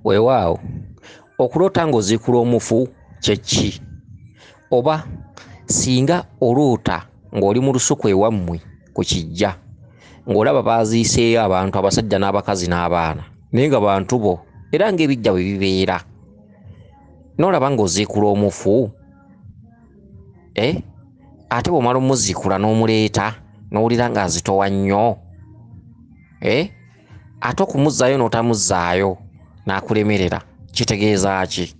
Weewaawo, okuloota ng'oziikula omufu kye ki? Oba singa oloota ng'oli mu lusuku ewammwe ku kiggya, ng'olaba baaziiseeyo abantu, abasajja n'abakazi n'abaana, naye nga bantu bo era ng'ebiggya bwe bibeera, n'olaba ng'oziikula omufu, ate bw'omala omuziikula n'omuleeta n'owulira ng'azitowa nnyo, ate okumuzzaayo n'otamuzzaayo n'akulemerera, kitegeeza ki?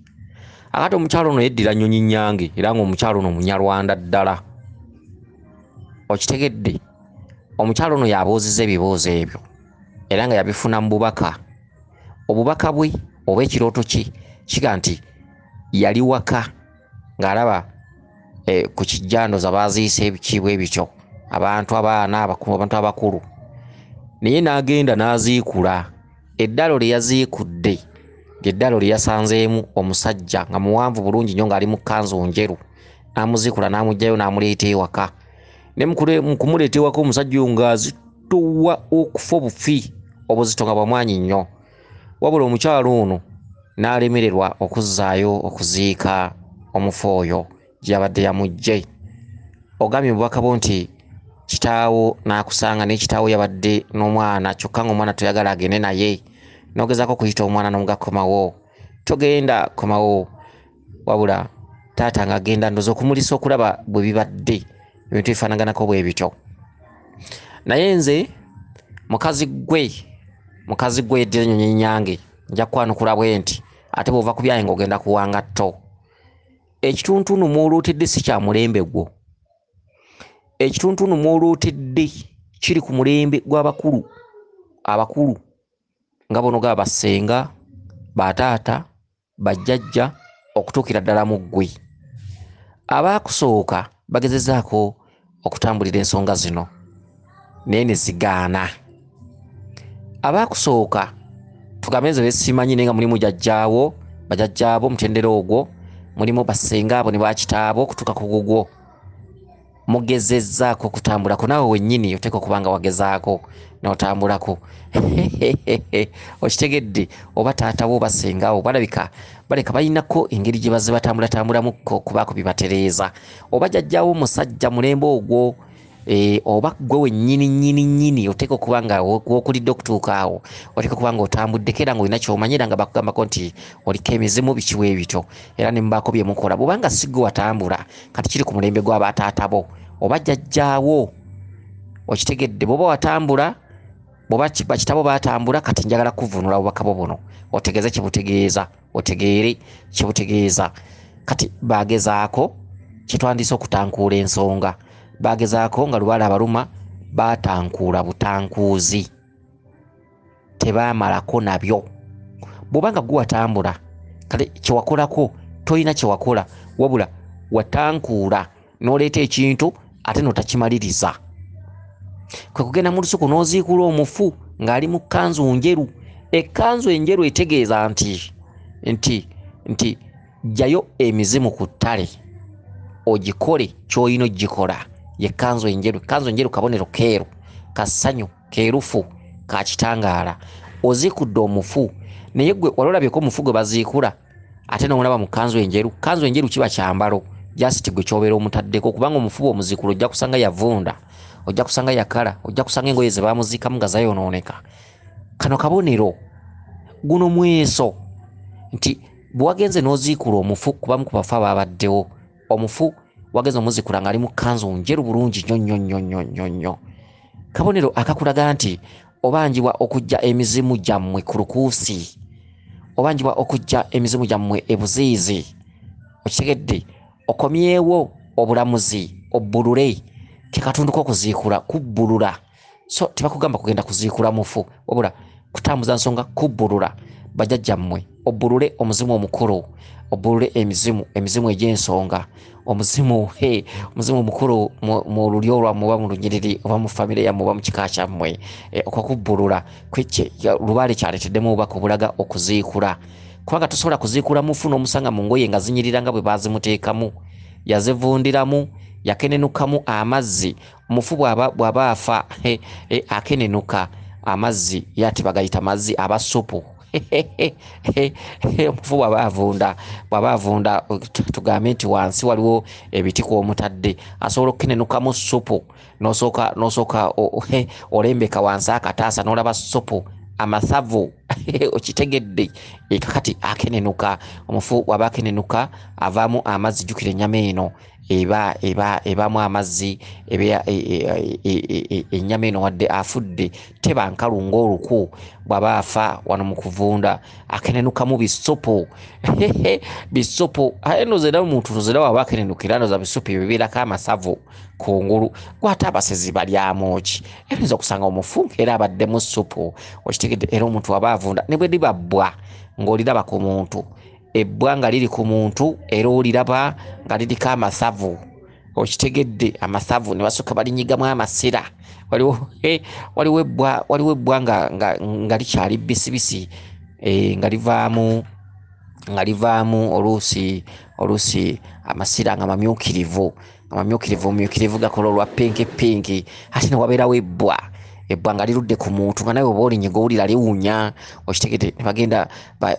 Akati omukyalo ono yeddira Nnyonyi Nnyange, era ng'omukyalo ono Munyarwanda ddala. Okitegedde? Omukyalo ono y'abuuzizza ebibuuzo ebyo era nga yabifuna mu bubaka. Obubaka bwe oba ekirooto kye kiga nti yali waka ng'alaba ku kijjandoza baaziise ebiki bwe bityo, abantu, abaana, abantu abakulu, naye n'agenda n'aziikula. Eddalo lye yaziikudde ly'eddalo lye yasanzeemu omusajja nga muwanvu bulungi nnyo ng'ali mu kkanzu njeru, n'amuziikula n'amuggyayo n'amuleeta ewaka. Ne mu kumuleeta ewaka omusajja oyo ng'azitowa okufa obufi, obuzito nga bwamaanyi nnyo. Wabula omukyalo ono n'alemererwa okuzzaayo okuziika omufu oyo gye yabadde yamuggye. Ogambye mu bubaka bwo nti kitaawo n'akusanga, naye kitaawo yabadde n'omwana, kyokka ng'omwana toyagala agende naye, n'ogezaako okuyita omwana n'omuga komawo, togenda komawo. Wabula taata ng'agenda ndowooza okumulisa okulaba bwe bibadde, ebintu bifaanaganako bwe bityo. Naye nze mukazi gwe yeddira Nnyonyi Nnyange, nja kukwanukula bwe nti, ate bw'ova ku byange ng'ogenda kuwanga tto. Ekituntundu mw'olootedde si kya mulembe gwo. Ekituntundu mw'olootedde kiri ku mulembe gw'abakulu, abakulu nga bono gaba bassenga, bataata, bajjajja, okutuukira ddala mu ggwe. Abaakusooka bagezezzaako okutambulira ensonga zino naye ne zigaana. Abaakusooka tugambe nze besimanyi, naye nga mulimu jjajjaawo, bajjajjaabo mutendera ogwo, mulimu bassenga abo ne bakitaabo okutuuka ku gugwo. Mugezezzaako okutambulako, naawe wennyini oteekwa okuba nga wagezaako n'otambulako. Okitegedde? Oba taata wo oba ssenga wo balabika baleka balinako engeri gye bazze batambulatambulamuko okubaako bye batereeza. Oba jjajjaawo omusajja mulembe ogwo, oba ggwe wennyini nnyini nnyini oteekwa okuba nga w'okulidde okutuuka awo, oteekwa okuba nga otambuddeko era ng'olina ky'omanyi, era nga bakugambako nti oliko emizimu biki bwe bityo, era ne mubaako bye mukola. Bw'obanga si ggwe watambula, kati kiri ku mulembe gw'abataata bo oba jjajjaawo. Okitegedde? Bw'oba watambula, bw'oba bakitabo baatambula, kati njagala kuvvuunula bubaka bwo buno, otegeeze kye butegeeza, otegeere kye butegeeza. Kati baagezaako kye twandiyise okutankuula ensonga. Baagezaako nga lubaale abaluma, baatankuula butankuuzi, tebaamalako nabyo. Bw'oba nga ggwe watambula, kale kye wakolako tolina kye wakola, wabula watankuula n'oleeta ekintu ate n'otakimaliriza. Kwe kugenda mu lusuku n'oziikula omufu ng'ali mu kkanzu njeru. Ekkanzu enjeru etegeeza nti ggyayo emizimu ku ttale ogikole ky'olina ogikola. Ye kkanzu enjeru. Ekkanzu enjeru kabonero keeru, ka ssanyu, keerufu, ka kitangaala. Oziikudde omufu, naye ggwe wali olabyeko omufu gwe baziikula ate n'omulaba mu kkanzu enjeru? Kkanzu enjeru kiba kyambalo just gwe ky'obeera omutaddeko, kubanga omufu bw'omuziikula ojja kusanga yavunda, ojja kusanga yakala, ojja kusanga engoye ze baamuziikamu nga zayonooneka. Kano kabonero, guno mweso nti bwe wagenze n'oziikula omufu, kubamu ku bafu abaabaddewo, omufu wagenze omuziikula ng'ali mu kkanzu njeru bulungi nnyo nnyo nnyo nnyo nnyo nnyo. Kabonero akakulaga nti obanjibwa okuggya emizimu gyammwe ku lukuusi, obanjibwa okuggya emizimu gyammwe e Buziizi. Okitegedde? Okomyewo obulamuzi, obbulule. Ke katundu k'okuziikula, kubbulula. So tebakugamba kugenda kuziikula mufu, wabula kutambuza nsonga, kubbulula bajjajjammwe, obbulule omuzimu omukulu, obbulule emizimu, emizimu egy'ensonga, omuzimu, omuzimu omukulu mu lulyo lwammwe oba mu lunyiriri oba mu famire yammwe oba mu kika kyammwe. Okwo kubbulula lubaale kyaleeteddemu obubaka obulaga okuziikula, kubanga tosobola kuziikula mufu n'omusanga mu ngoye nga zinyirira nga bwe baazimuteekamu, yazivundiramu, yakenenukamu amazzi. Omufu bw'aba afa, akenenuka amazzi, ye ate bagayita mazzi aba ssupu. Omufu bw'aba avunda tugambe nti wansi waliwo ebiti kw'omutadde, asobola okukenenukamu ssupu, n'osooka olembeka wansi akataasa n'olaba ssupu amasavu okitegedde. Kakati akenenuka, omufu bw'aba akenenuka avaamu amazzi. Jjukira ennyama eno ebaamu amazzi, ennyama eno wadde afudde teba nkalu ng'oluku. Bw'aba afa wano mu kuvunda akenenukamu bisupu bisupu. Eno era omuntu nozera waba akenenukira noza bisupu ebibeerako amasavu kungulu, gwate abasezi balyamu ki? Era oyinza okusanga omufu era abaddemu ssupu, okitegedde. Era omuntu waba avunda ne bwe liba bbwa ng'oliraba ku muntu, ebbwa nga liri ku muntu era oliraba nga liriko amasavu, okitegedde. Amasavu ne basooka balinyigamu amasira. Waliwo ebbwa nga likyali bisibisi, nga livaamu oluusi amasira nga mamyukirivu, mumyukirivu gakola olwa pinki pinki. Ate ne wabeerawo ebbwa nga lirudde ku muntu nga nawe oba olinyiga owulira liwunya, okitegedde. Ne bagenda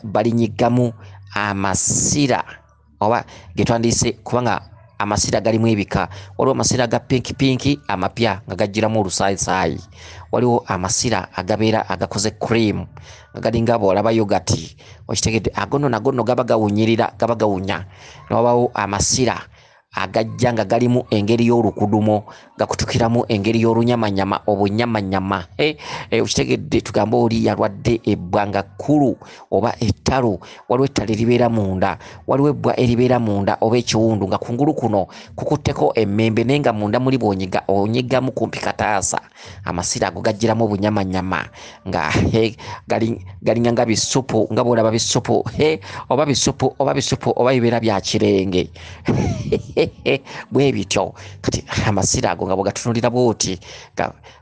balinyigamu amasira oba getwandiise, kubanga amasira galimu ebika. Waliwo amasira ga pinki pinki amapya nga gajjiramu olusaayisaayi, waliwo amasira agabeera agakoze cream nga galinga bw'olaba yogati, okitegedde. Ago nno nago nno gaba gawunyirira, gaba gawunya. Ne wabawo amasira agajja nga galimu engeri y'olukudumo, gakutukiramu engeri y'olunyamanyama, obunyamanyama. Okitegedde. Tugambe oli yalwadde ebbwa nga kkulu oba ettalu, waliwo ettala eribeera munda, waliwo ebbwa eribeera munda oba ekiwundu nga kungulu kuno kukutteko emmembe, naye nga munda muli bw'onyiga onyigamu kumpi kataasa. Amasira ago gajjiramu obunyamanyama nga galinga nga bisupu, nga bw'olaba bisupu, oba bisupu oba bisupu oba bibeera bya kirenge bwe bityo. Kati amasira ago nga bwegatunulira bw'oti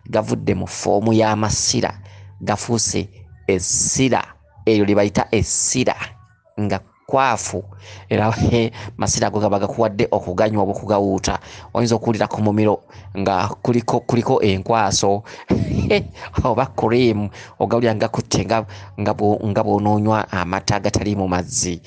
gavudde mu foomu y'amasira, gafuuse essira eryo lye bayita essira nga kwafu. Era masira ago gaba gakuwadde okuganywa oba okugawuuta. Oyinza okuwulira ku mumiro nga kuliko enkwaso oba cream, ogawulira nga kutte nga bw'onoonywa amata agatali mu mazzi,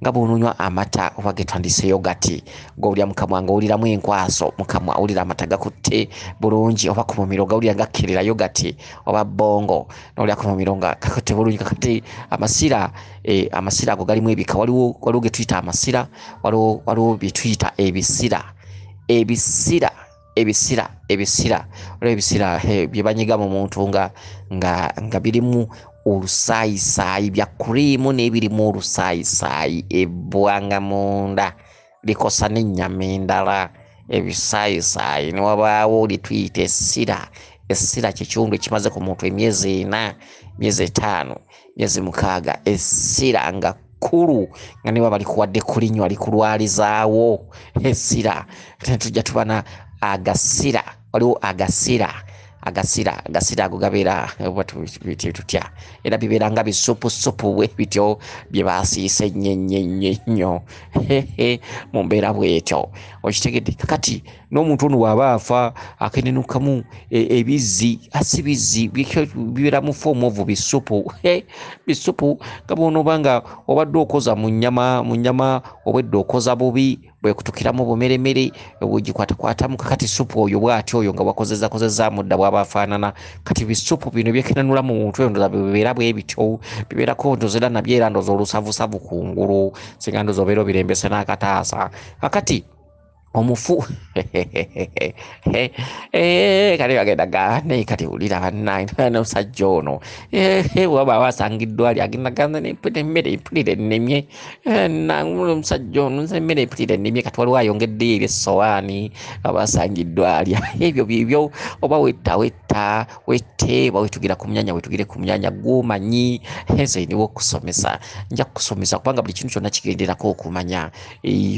nga bw'onoonywa amata oba getwandise yogati, g'owulira mukamwa nga owuliramu enkwaso mukamwa, owulira amata gakutte bulungi, oba ku mumiro ogawulira nga kkirira yogati oba bongo, n'owulira ku mumiro nga gakutte bulungi. Kakati amasira ago galimu ebika. Waliwo ge tuyita amasira, waliwo bye tuyita ebisira. Ebisira waliwo ebisira bye banyiga mu muntu nga birimu olusaayisaayi, bya kuriimu n'ebirimu olusaayisaayi, ebbwa nga munda likosa n'ennyama endala, ebisaayisaayi. Ne wabaawo lye tuyita essira. Essira kye kiwundu ekimaze ku muntu emyezi 4, myezi 5, myezi 6, essira nga kkulu nga ne baba likuwadde kulinywa likulwalizaawo essira. Tujja tubana agasira, waliwo agasira ago gabeera tutya, era bibeera nga bisupusupu bwe bityo bye basiise nnyo nnyo nnyo mu mbeera bw'etyo, okitegedde. Kakati n'omuntu ono bw'aba afa akenenukamu ebizzi, asi bizzi bibeera mu foomu ovu bisupu bisupu, nga bw'onooba nga obadde okoza mu nnyama obwedde okoza bubi, bwekutukiramu bumeremere bwegikwatakwatamu. Kakati supu oyo bw'ati oyo nga wakozezakozezaamu dda bw'aba afaanana. Kati bisupu bino byekenanula mu muntu oyo ndoza bibeera bwe bityo, bibeerako ndoza era nabyo era ndoza olusavusavu kungulu, singa ndoza obeera obirembese n'akataasa. Kakati omufu kale bagenda gane, kati wulira bannange n'omusajja ono waba asangiddwa ali agenda gamba emmere mpulira ennemye, omusajja ono nze emmere mpulira ennemye. Kati waliwo ayongeddeyo eri essowaani aba asangiddwa alya. Ebyo byebyo oba wetta wette, oba wetugira ku myanya, wetugire ku myanya gw'omanyi. Nze ndiwo okusomesa, nja kukusomesa kubanga buli kintu kyonna kigenderako okumanya.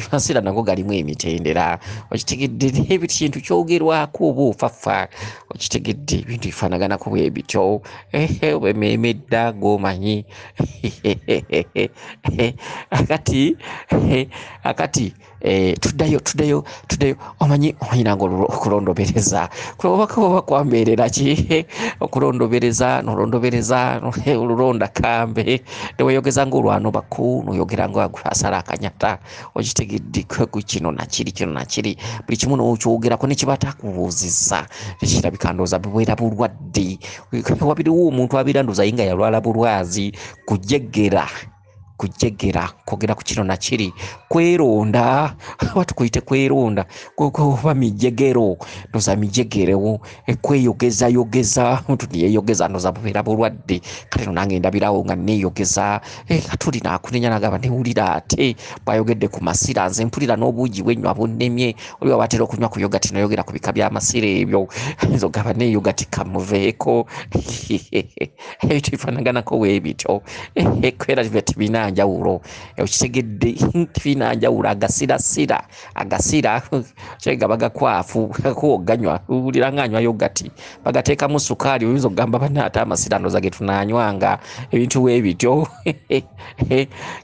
Amasira nago galimu emitendera, okitegedde. Ebintu kyogerwako oba ofafa, okitegedde. Ebintu bifaanaganako bwe bityo, oba emmeeme edda gw'omanyi. Akati Tuddayo tuddayo tuddayo, omanyi nange okulondobereza oba kwambeerera ki okulondobereza nolondobereza olulonda kambe neweyogeza ngaolwano baku noyogera nga asala akanyata okitegedde ku kino nakiri kino nakiri buli kimu nokyogerako nekiba takubuuzizza tekirabika ndowooza bubeera bulwadde. Wabiriwo omuntu abeera ndowooza ye nga yalwala bulwazi kujegera kujegera kwogera ku kino nakiri kweronda oba tukuyite kweronda oba mijegero ndowooza mijegerewo kweyogezayogeza omuntu neyeyogeza ndowooza bubeera bulwadde. Kale no nange ndabirawo nga neeyogeza katuli naakunenya nagamba newulira ate bwayogedde ku masira nze mpulira n'obuugi bwenywa bunnemye. Oli waba atera okunywa ku yogati noyogera ku bika by'amasira ebyo nze ogamba ne yogati kamuveeko ebintu bifaanaganako bwe bityo era biba tebirina njawulo okitegedde tebirina njawulo agasirasira agasira kyega bagakwafu koganywa owulira nga anywa yogati bagateekamu sukaali oyinza okugamba banne ate amasira ndowooza ge tunaanywanga ebintu bwe bityo.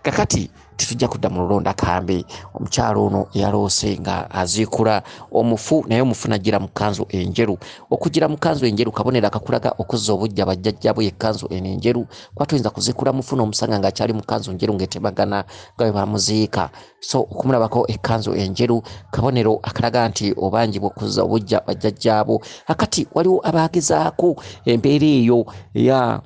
Kakati tetujja kudda mu lulonda kambe. Omukyalo ono yaloose nga aziikula omufu naye omufu n'ajjira mu kkanzu enjeru. Okujjira mu kkanzu enjeru kabonero akakulaga okuzza obuggya bajjajja bwe ekkanzu eno enjeru kuba toyinza kuziikula mufu n'omusanga ng'akyali mu kkanzu njeru ng'etemagana nga bwe bamuziika. So okumulabako ekkanzu enjeru kabonero akalaga nti obanjibwa okuzza obuggya bajjajjaabo. Akati waliwo abaagezaako embeera eyo ya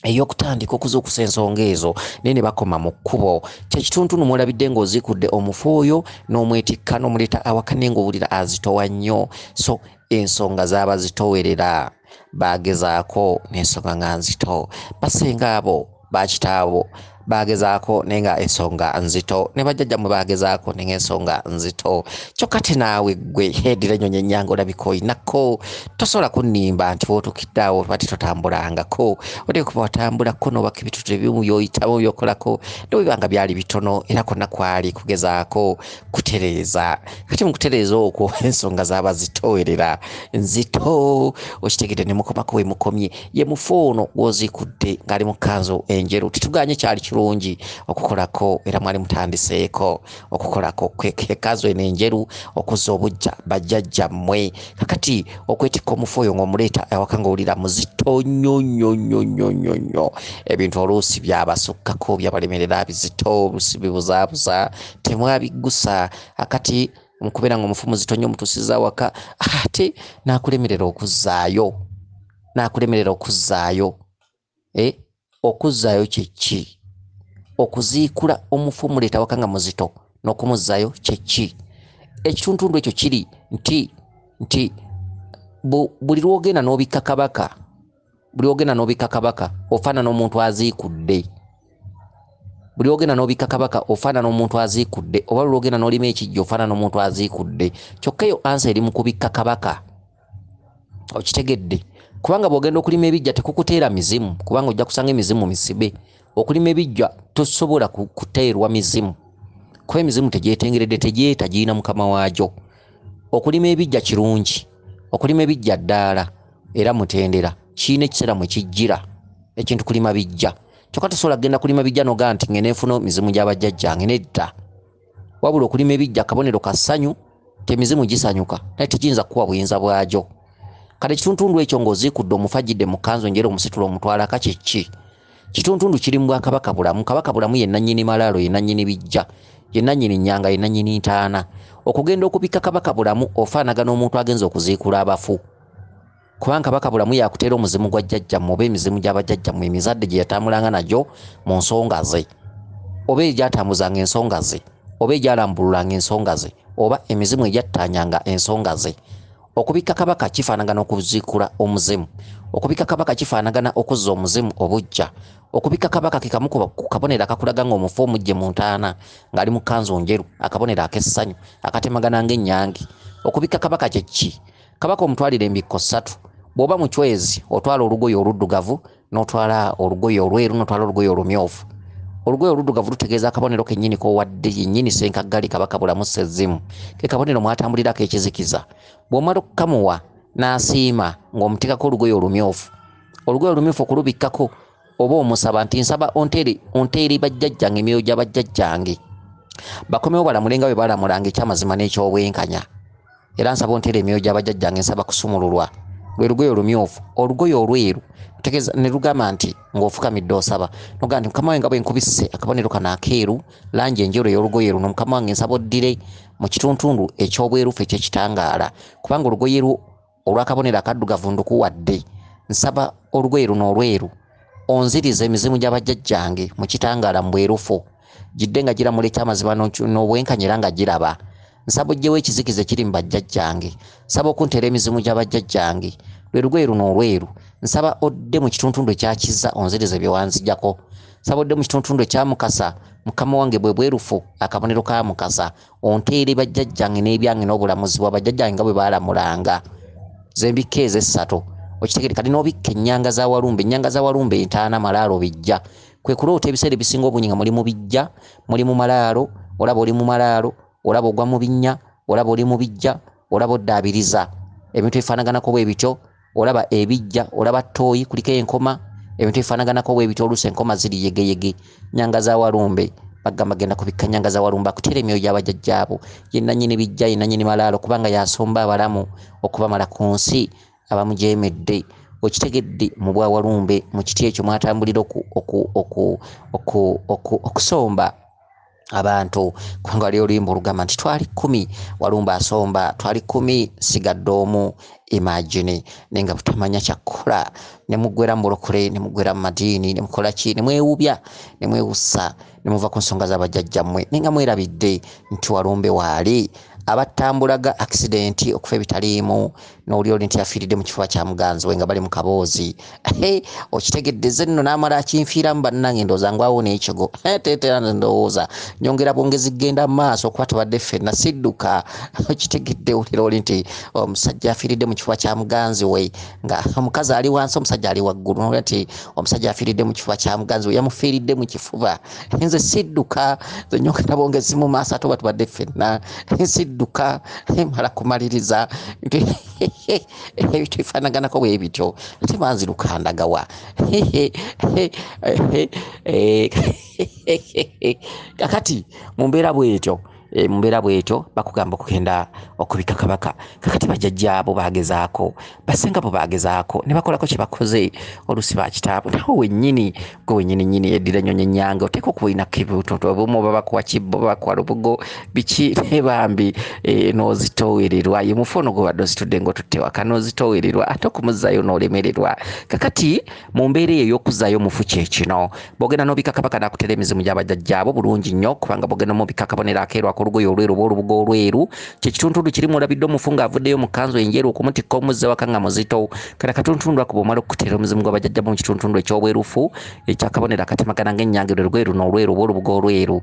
ey'okutandika okuzuukusa ensonga ezo naye ne bakoma mu kkubo. Kyekituntundu mwolabidde ng'oziikudde omufu oyo n'omwetikka n'omuleeta awaka naye ng'owulira azitowa nnyo. So ensonga zaaba zitowerera baagezaako n'ensonga nga nzito. Basenga abo bakitaabo baagezaako naye nga ensonga nzito ne bajjajjammwe baagezaako naye nga ensonga nzito. Kyokka te naawe ggwe eddira ennyonyi ennyanga olabika olinako tosobola kunnimba nti w'otuukidde awo oba titotambulangako oteekwa okuba watambulako n'obako ebitutu ebimu by'oyitamu by'okolako ne bwe biba nga byali bitono era kwonna kwali kugezaako kutereeza. Kati mu kutereeza okwo ensonga zaaba zitowerera nzito okitegedde ne mukomako we mukomye. Ye mufu ono gw'oziikudde ng'ali mu kkanzu enjeru titugaanye kyali kirungi okukolako era mwali mutandiseeko okukolako ekkanzu eno enjeru okuzza obuggya bajjajjammwe. Kakati okwetikka omufu oyo ng'omuleeta awaka ng'owulira muzito nnyo nnyo nnyo nnyo nnyo nnyo. Ebintu oluusi byabasukkako byabalemerera bizito oluusi bibuzaabuza temwabiggusa. Akati mukubeera ng'omufu muzito nnyo omutuusizza awaka ate n'akulemerera okuzzaayo n'akulemerera okuzzaayo okuzzaayo kye ki? Okuziikula omufu omuleeta awaka nga muzito n'okumuzzaayo kye ki? Ekituntundu ekyo kiri nti buli lw'ogenda n'obikka kabaka buli lw'ogenda n'obikka kabaka ofaanana omuntu aziikudde. Buli lw'ogenda n'obikka kabaka ofaanana omuntu aziikudde oba buli lw'ogenda n'olima ekijja ofaanana omuntu aziikudde. Kyokka eyo ansa eri mu kubikka kabaka okitegedde kubanga bw'ogenda okulima ebijja tekukuteera mizimu kubanga ojja kusanga emizimu misibe. Okulima ebijja tosobola kuteerwa mizimu kuba emizimu tegyetengeredde tegyeta girina mukama waagyo. Okulima ebijja kirungi, okulima ebijja ddaala era mutendera kirina ekiseera mwe kijjira ekintu kulima bijja. Kyokka tosobola kugenda kulima bijja n'ogamba nti ngende nfune mizimu gya bajjajjange nedda. Wabula okulima ebijja kabonero ka ssanyu temizimu gisanyuka naye tekiyinza kukuwa buyinza bwagyo. Kale ekituntundu ekyo ng'oziikudde omufu ajjidde mu kkanzu enjeru omusitula omutwalaka kye ki? Kituntundu kiri mu bwakabaka bulamu. Kabaka bulamu ye nannyini malaalo ye nannyini bijja ye nannyini nnyanga ye nannyini ntaana. Okugenda okubikka kabaka bulamu ofaanagana omuntu agenze okuziikula abafu kubanga kabaka bulamu yakuteera omuzimu gwa jjajjammwe oba emizimu gya bajjajjammwe emizadde gye yatambulanga nagyo mu nsonga ze oba egyatambuzanga ensonga ze oba egyalambululanga ensonga ze oba emizimu egyattaanyanga ensonga ze. Okubikka kabaka kifaanagana okuziikula omuzimu. Okubikka kabaka kifaanagana okuzza omuzimu obuggya. Okubikka kabaka ke kamu ku kabonero akakulaga ng'omufu omuggye mu ntaana ng'ali mu kkanzu njeru akabonero ak'essanyu akatemagana ng'ennyange. Okubikka kabaka kye ki? Kabaka omutwalira embikko ssatu. Bw'oba muchwezi otwala olugoye oluddugavu n'otwala olugoye olweru n'otwala olugoye olumyufu. Olugoye oluddugavu lutegeeza akabonero kennyini k'owadde yennyini Ssenkaggali Kabaka Bulamu Ssezimu ke kabonero mwatambulirako ekizikiza. Bw'omala okukamuwa n'asiima ng'omuteekako olugoye olumyufu. Olugoye olumyufu okulubikkako oba omusaba nti nsaba onteere bajjajjange emyoyo gya bajjajjange Bakomewo balamule nga bwe balamulanga ekyamazima n'ekyobwenkanya. Era nsaba onteere emyoyo gy'abajjajjange, nsaba kusumululwa. Lwe lugoye olumyufu, olugoye olweru tegeeza ne lugamba nti ng'ofukamidde osaba nogamba nti mukama wange nga bwe nkubisse akabonero kano akeeru, langi enjeru ey'olugoye luno, mukama wange nsaba oddire mu kituntundu eky'obwerufu eky'ekitangaala, kubanga olugoye lwo olw'akabonero akaddugavu ndukuwadde. Nsaba olugoye luno olweru onzirize emizimu gy'abajjajjange mu kitangaala mu bwerufu, gidde nga giramula ekyamazima n'obwenkanya era nga giraba. Nsaba oggyewo ekizikiza ekiri mu bajjajjange, nsaba okunteera emizimu gy'abajjajjange. Lwe lugoye luno olweru, nsaba odde mu kituntundu ekyakiza onzirize bye wanzijjako. Nsaba odde mu kituntundu ekya Mukasa, mukama wange bwe bwerufu akabonero ka Mukasa, onteere bajjajjange n'ebyange n'obulamuzi bwa bajjajjange nga bwe baalamulanga. Ze mbikka ez'essatu. Okitegere kati n'obikka ennyanga za Walumbe, ennyanga za Walumbe entaana, malaalo, bijja. Kwe kuloota ebiseera ebisinga obungi nga muli mu bijja, muli mu malaalo, olaba oli mu malaalo, olaba ogwa mu binnya, olaba oli mu bijja, olaba oddaabiriza. Ebintu ebifaanaganako bwe bityo, olaba ebijja, olaba ttooyi kuliko enkoma, ebintu ebifaanaganako bwe bityo, oluusi enkoma ziri yegeyege. Nnyanga za Walumbe bagamba genda kubikka nnyanga za Walumbe akuteera emyoyo gy'abajjajjaabo. Ye nannyini bijja, ye nannyini malaalo, kubanga y'asomba abalamu okubamala ku nsi abamujeemedde. Okitegedde mu bwa Walumbe, mu kiti ekyo mwatambulira okusomba abantu, kubanga waliyo oluyimba olugamba nti twali 10 Walumbe asomba, twali 10 sigadde omu. Imagine naye nga butamanya kyakukola, ne muggwera mu bulokole, ne muggwera mu madiini, ne mukola ki, ne mwewubya, ne mwewusa, ne muva ku nsonga z'abajjajjammwe, naye nga mwerabidde nti Walumbe waali. Abatambulaga accident okufa ebitaliimu, n'oli oli nti yafiiridde mu kifuba kya muganzi we nga bali mu kaboozi. Okitegedde ze nno n'amala akinfiiramu bannange, ndowooza ngwawo n'ekigo. Teetera ndowooza nyongera bwongezi kugenda mu maaso okuba tubadde ffenna sidduka. Okitegedde wulira oli nti omusajja afiiridde mu kifuba kya muganzi we, nga omukazi ali wansi omusajja ali waggulu, n'olya nti omusajja afiiridde mu kifuba kya muganzi we, yamufiiridde mu kifuba. Nze sidduka, nze nyongera bwongezi mu maaso ate oba tubadde ffenna sidduka, mala kumaliriza ebintu bifaanaganako bwe bityo. Ate banziruka ndagawa. Kakati mu mbeera bw'etyo, mu mbeera bw'etyo bakugamba okugenda okubikka kabaka. Kakati bajjajjaabo baagezaako, bassenga bo baagezaako, ne bakolako kye bakoze, oluusi bakitaabwe. Naawe wennyini, gwe wennyini nnyini eddira ennyonyi ennyange, oteekwa okuba olinako ebintu obumu, oba bakuwa kibbo, oba bakuwa lubugo, biki, ne bambi, n'ozitoowererwa. Ye mufu ono gw'obadde ozitudde ng'otutte waka, n'ozitoowererwa, ate okumuzzaayo n'olemererwa. Kakati mu mbeera eyo ey'okuzzaayo omufu kye kino, bw'ogenda n'obikka kabaka n'akutera emizimu gy'abajjajjaabo bulungi nnyo, kubanga bw'ogenda n'omubikka akabonero akeeru ak'olugoye olweru oba olubugo olweru, kye kituntundu kirimu olabidde omufu ng'avuddeyo mu kkanzu enjeru okumutikka omuzza waka nga muzito. Kale akatuntundu ako bw'omala okukuteera omuzimu gw'abajjajja mu kituntundu eky'obwerufu eky'akabonero akatemagana ng'ennyange, lwe lugoye luno olweru oba olubugo olweru.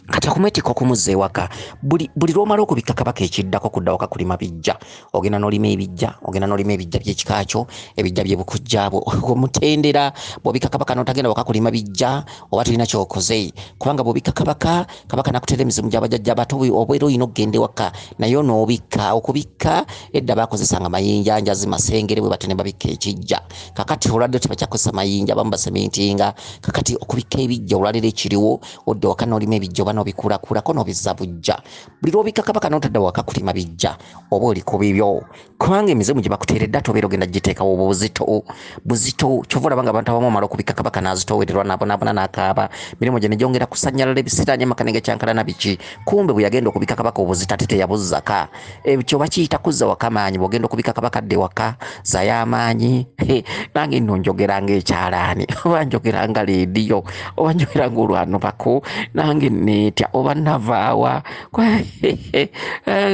Kati okumwetikka okumuzza ewaka, buli lw'omala okubikka kabaka ekiddako kudda waka kulima bijja. Ogenda n'olima ebijja, ogenda n'olima ebijja by'ekika kyo, ebijja by'ebukujja bwo. Omutendera bw'obikka kabaka n'otagenda waka kulima bijja, oba tolina ky'okoze. Kubanga bw'obikka kabaka, kabaka n'akuteera emizimu gy'abajjajja abato, obeera olina okugenda ewaka naye n'obikka. Okubikka edda baakozesanga mayinja, njazi, masengere, bwe batyo ne babikka ekijja. Kakati olwadde tebakyakozesa mayinja, abamu basemintinga. Kakati okubikka ebijja olwaleero ekiriwo, odda waka n'olima ebijja oba n'obikulakulako n'obizza bujja. Buli lw'obikka kabaka n'otadda waka kulima bijja, oba oli ku bibyo. Kubanga emizimu gye bakuteeredde ate obeera ogenda giteekawo obuzito, buzito. Ky'ova olaba ng'abantu abamu omala okubikka kabaka n'azitoowererwa, n'abonaabona n'akaaba, emirimu gye ne gyongera kusannyalala, ebisiraani, amaka ne gakyankalana biki. Kumbe bwe yagenda okubikka kabaka obuzito ate teyabuzzaka. Ekyo bakiyita kuzza waka maanyi. Bw'ogenda okubikka kabaka adde waka, zzayo amaanyi. Nange nno njogera ng'ekyalaani, oba njogera nga leediyo, oba njogera ng'olwanobako, nange neetya oba navaawa.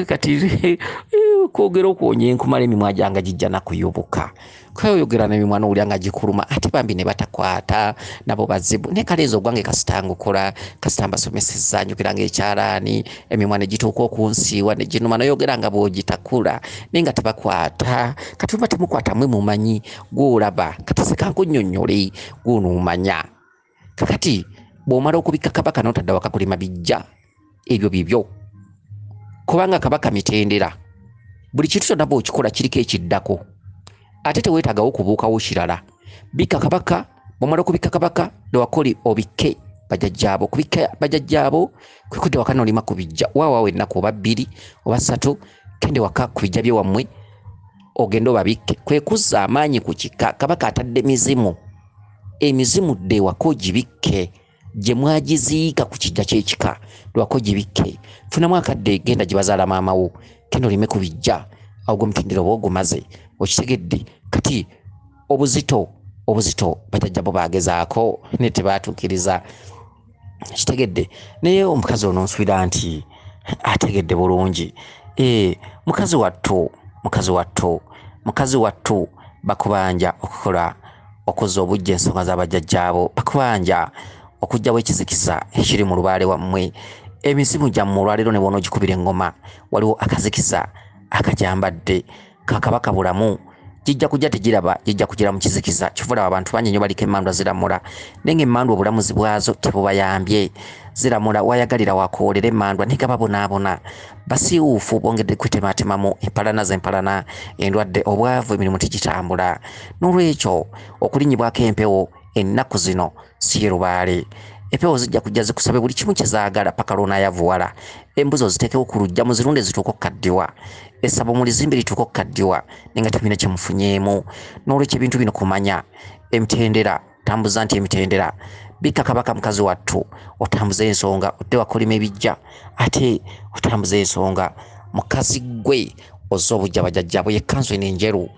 Kati kwogera okwonya enkumala emimwa gyange gijja nakuyubuka. Kweyogera n'emimwa n'owulira nga gikuluma, ate bambi ne batakwata nabo bazibu. Naye kale ezo ogwange kasita ngukola, kasita mbasomesezza, njogera ng'ekyalaani, emimwa ne gituuka okunsiiwa ne ginuma, n'oyogera nga bw'ogitakula, naye nga tebakwata. Kati oba temukwata mmwe mumanyi, gw'olaba. Kati seka nkunnyonnyole, gw'onoomanya. Kakati bw'omala okubikka kabaka n'otadda waka kulima bijja, ebyo bibyo. Kubanga kabaka mitendera, buli kintu kyonna bw'okikola kiriko ekiddako, ate teweetaagawo kubuukawo kirala. Bikka kabaka, bw'omala okubikka kabaka, dda wakoli obikke bajjajjaabo. Kubikka bajjajjaabo kwe kudda waka n'olima ku bijja, waawaawo ennaku oba 2 oba 3, genda waka ku bijja bye wammwe ogende obabikke. Kwe kuzza amaanyi ku kika. Kabaka atadde mizimu, emizimu dde ewaka ogibikke gye mwagiziika ku kijja ky'ekika, lwako gibikke. Funamu akadde, genda gye bazaala maama wo, genda olime ku bijja. Awo gwe mutendera oba ogumaze, okitegedde. Kati obuzito bajjajja bo baagezaako ne tebaatuukiriza, kitegedde. Naye omukazi ono nsuubira nti ategedde bulungi. Mukazi wattu bakubanja okukola okuzza obujja ensonga z'abajjajjaabo, bakubanja okuggyawo ekizikiza ekiri mu lubaale wammwe. Emizimu gyammwe olwaleero ne bw'onoogikubira engoma, waliwo akazikiza akagyambadde ka Kabaka Bulamu. Gijja kujja tegiraba, gijja kugira mu kizikiza. Kyova olaba abantu bangi nnyo baliko emmandwa ziramula, naye ng'emmandwa obulamuzi bwazo tebubayambye. Ziramula wayagalira wakoolera emmandwa naye nga babonaabona, basiiwuufu, bongedde kwetemaatemamu empalana z'empalana, endwadde, obwavu, emirimu tegitambula. N'olwekyo okulinnyibwako empewo ennaku zino si ye lubaale. Empewo zijja kujja zikusabe buli kimu kye zaagala paka lw'onaayavuwala. Embuzi oziteekewo ku luggya muzirunde zituuke okukaddiwa, essabo mulizimbe lituuke okukaddiwa, naye nga temulina kye mufunyeemu. N'olwekyo ebintu bino kumanya emitendera, tambuza nti emitendera. Bikka Kabaka mukazi wattu, otambuze ensonga, odde wakolima ebijja, ate otambuze ensonga. Mukazi ggwe ozze obujja bajjajjaabo, ye kkanzu eno enjeru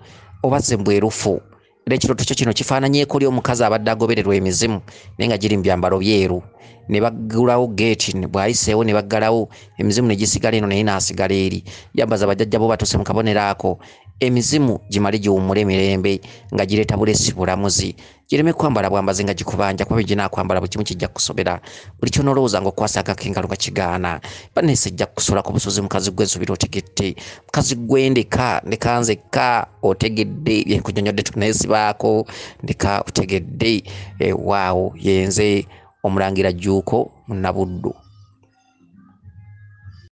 obazze mbwerufu. Era ekirooto kyo kino kifaananyeeko oli omukazi abadde agobererwa emizimu naye nga giri mu byambalo byeru, ne baggulawo geeti, bw'ayiseewo ne baggalawo emizimu ne gisigala eno naye n'asigala eri. Yambaza bajjajja bo batuuse mu kabonero ako, emizimu gimale giwummule emirembe nga gireeta bulesi bulamuzi, gireme kwambala bwambazi nga gikubanja, kuba ginaakwambala buli kimu kijja kukusobera. Buli ky'onoolowooza ng'okwasagako engalo nga kigaana. Bannange sijja kukusuula ku busozi mukazi gwe, nsuubira otegedde. Mukazi gwe ndeka, ndeka nzekka, otegedde bye nkunnyonnyodde tuneesibaako, ndeka otegedde. Waawo yenze Omulangira Jjuuko Munnabuddu.